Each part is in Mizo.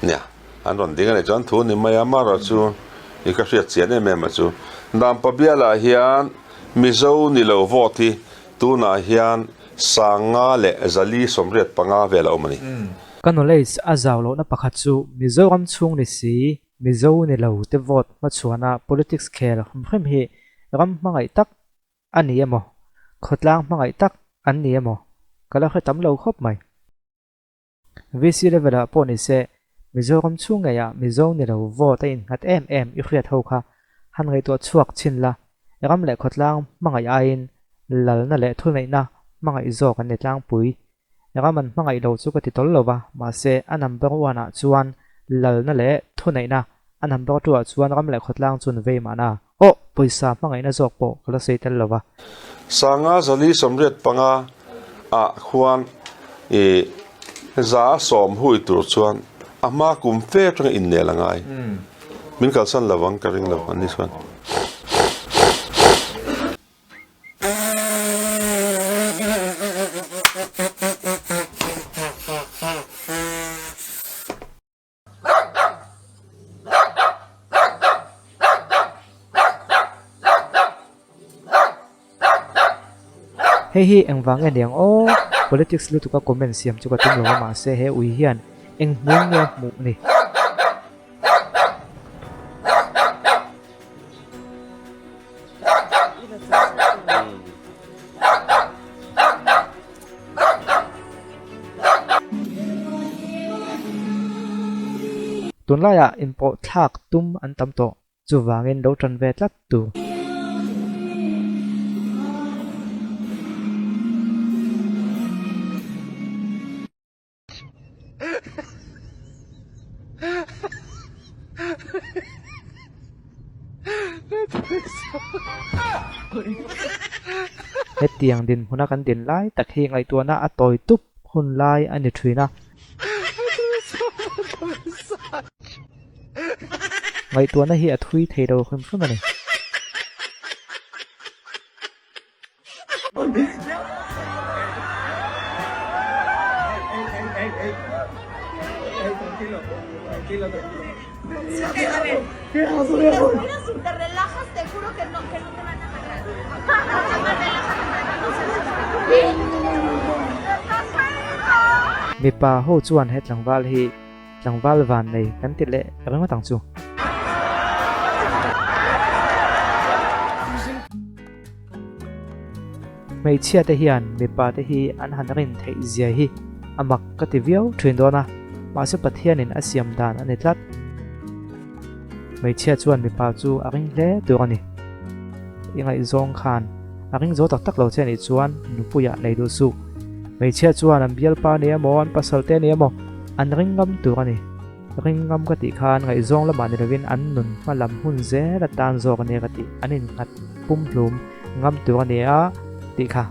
Nia, an rawn ding a nih chuan thu ni mai a, amaherawhchu i ka hriat chian em em a chu. Dampa bialah hian Mizo ni lo vote hi tunah hian 500 leh 485 vel a awm a ni. Ka knowledge a zau lohna pakhat chu Mizoram chhung ni si, Mizo ni lo te vote hmachhuana politics khel hrim hrim hi ram hmangaih tak a ni emaw, khawtlang hmangaih tak an ni emaw ka la hre tam lo khawp mai. VC level ah pawh nise Mizoram chhung ngeiah Mizo ni lo vote a innghat em em i hriat ho kha han ngaihtuah chhuak chhin la, ram leh khawtlang hmangaih aiin lalna leh thuneihna hmangaih zawk an ni tlangpui. Ram an hmangaih lo chu ka ti tawl lo va, mahse a number one ah chuan lalna leh thuneihna, a number two ah chuan ram leh khawtlang chu an vei mahna. Aw, pawisa hmangaihna zawk pawh ka la sawi tel lo va. 500 485 ah khuan i 110 hui tur chuan a hma kum fe atanga innel a ngai. Min kalsan lo ang ka ring lo an ni chuan. Hei hi engvang nge niang aw, politics lutuka comment siam chu ka tum lo a mahse he ui hian eng hmui nge a hmuh ni. Tunlaiah inpawh thlak tum an tam tawh, chuvangin lo tan ve tlat tu. Hetiang dinhmuna kan din lai tak hi ngaihtuahna a tawi tup hun lai a ni thin a. Ngaihtuahna hi a thui thei lo hrim hrim a ni. Mipa ho chuan he tlangval hi tlangval van nei kan ti leh ringawt ang chu. Hmeichhia te hian mipa te hi an han rin theih zia hi a mak ka ti viau thin dawn a, mahse Pathianin a siam dan a ni tlat. Hmeichhia chuan mipa chu a ring hle tur a ni. I ngaihzawng khan a ring zo tak tak lo che anih chuan nupuiah nei duh suh. Hmeichhia chuan an bialpa ni emaw an pasal te ni emaw an ring ngam tur a ni. Ring ngam ka tih khan ngaihzawng lamah ni lovin an nun hma lam hun zel atan zawk a nia ka tih, an innghat pumhlum ngam tur a nia tih kha.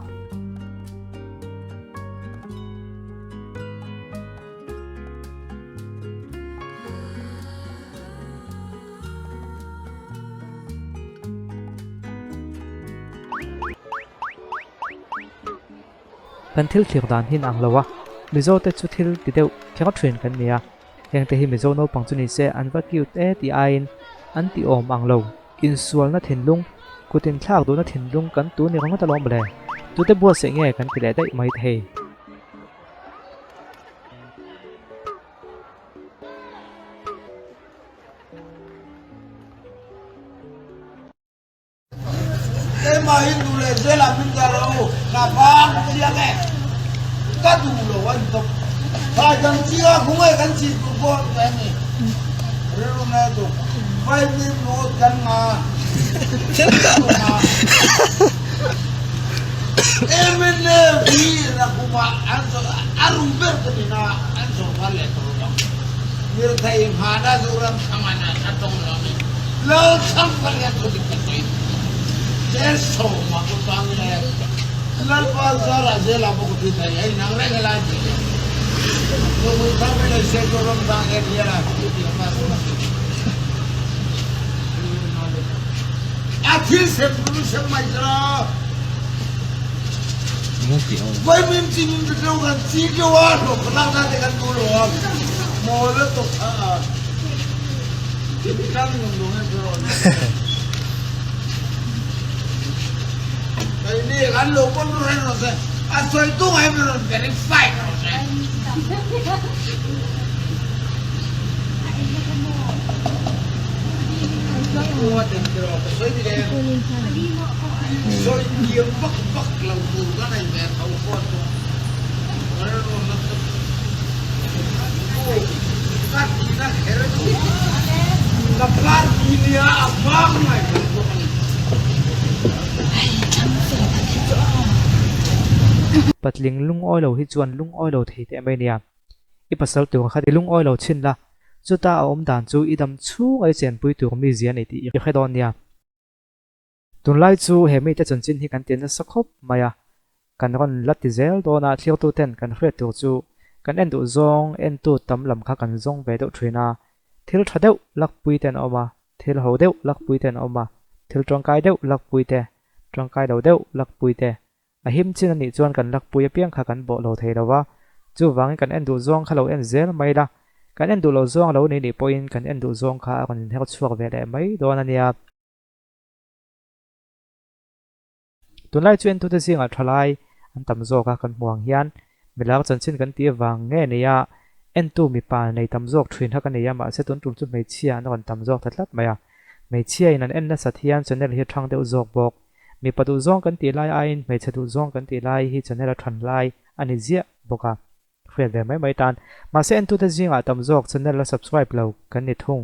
Kan thil thlir dan hi in ang lo a, Mizo te chu thil ti deuh kher thin kan ni a, heng te hi Mizo naupang chu ni se an va cute e tih aiin an ti awm ang lo, insualna thinlung, kut inthlak duhna thinlung kan tu ni ringawt alawm le, tute buatsaih nge kan ti leh daih mai thei. Keimah hi nu leh zel ah min dah lo, ka vang chiang e, ka duh lo an tawp. Thai dang chiang a khung e kan chih tur pawh ka en i, rilru nge tuk, vaimim lut kan nga, nga. MNF hi Rakhumah an a ru ber ka ni na, an sawrkar leh tawh lo ang. Lirthei nghana Zoram thlangan a tawng lo ni. Lalthlang Palian thu dik tak mai Zel sawma ku chuang le Lalpa zara zela bawk thu thei hei nang reng helai ti le Nupui thar mai le se Zoram thlang area la thu ti ma su A thil sem lu sem mai tra Vai mim chi mim tu kan chi ke wa lo kala na te kan tu lo. Patling lungawi lo hi chuan lungawi lo thei teh mai nia. I pasal tur kha i lungawi lo chhin la, chuta a awm dan chu i dam chhung a i chenpui tur mi zia nei tih i hre dawn nia. Tunlai chu he mite chanchin hi kan ti nasa khawp mai a, kan rawn la ti zel dawn a, thliartu ten kan hriat tur chu kan en duh zawng entu tam lam kha kan zawng ve deuh thin a, thil tha deuh lakpui ten a awm a, thil ho deuh lakpui ten a awm a, thil tangkai deuh lakpui te, tangkai lo deuh lakpui te, a him chin a nih chuan kan lakpui apiang kha kan bawh lo thei lo va, chuvangin kan en duh zawng kha lo en zel mai la, kan en duh lo zawng lo ni nih pawhin kan en duh zawng kha a rawn inher chhuak ve leh mai dawn a nia. Tunlai chu entute zingah thalai an tam zawk a, kan hmu ang hian milar chanchin kan tih avang nge nia entu mipa nei tam zawk thin kha ka nei a, mahse tun tum chu hmeichhia an rawn tam zawk ta tlat mai a. Hmeichhia in an en nasat hian channel hi a thang deuh zawk bawk. Mipa duhzawng kan tih lai aiin hmeichhe duhzawng kan tih lai hi channel a than lai a ni ziah bawk a. Hriat ve mai mai tan. Mahse entute zingah tam zawk channel la subscribe lo kan ni thung.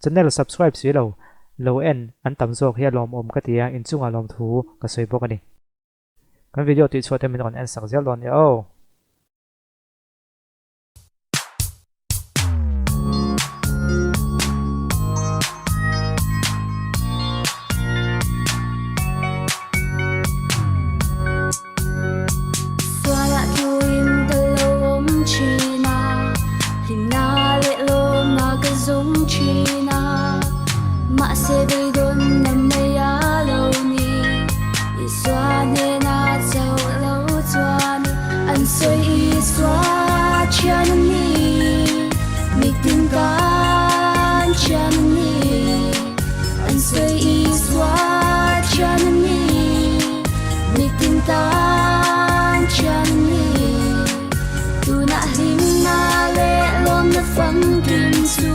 Channel subscribe si lo, lo en an tam zawk hi a lawmawm ka ti a, inchungah lawmthu ka sawi bawk a ni. Kan video tih chhuah te min rawn en sak zel dawn nia aw. Sualah thuin ka lo awm thin a, hlimna leh lawmna ka zung thin a, mahse beidawnna mai a lo ni, Isua hnena chauh lo chuan an sawi Isua thian a ni, mitin tan thian a ni, an sawi Isua thian a ni. Mitin tan thian a ni. Tunah hlimna leh lawmna famkim chu.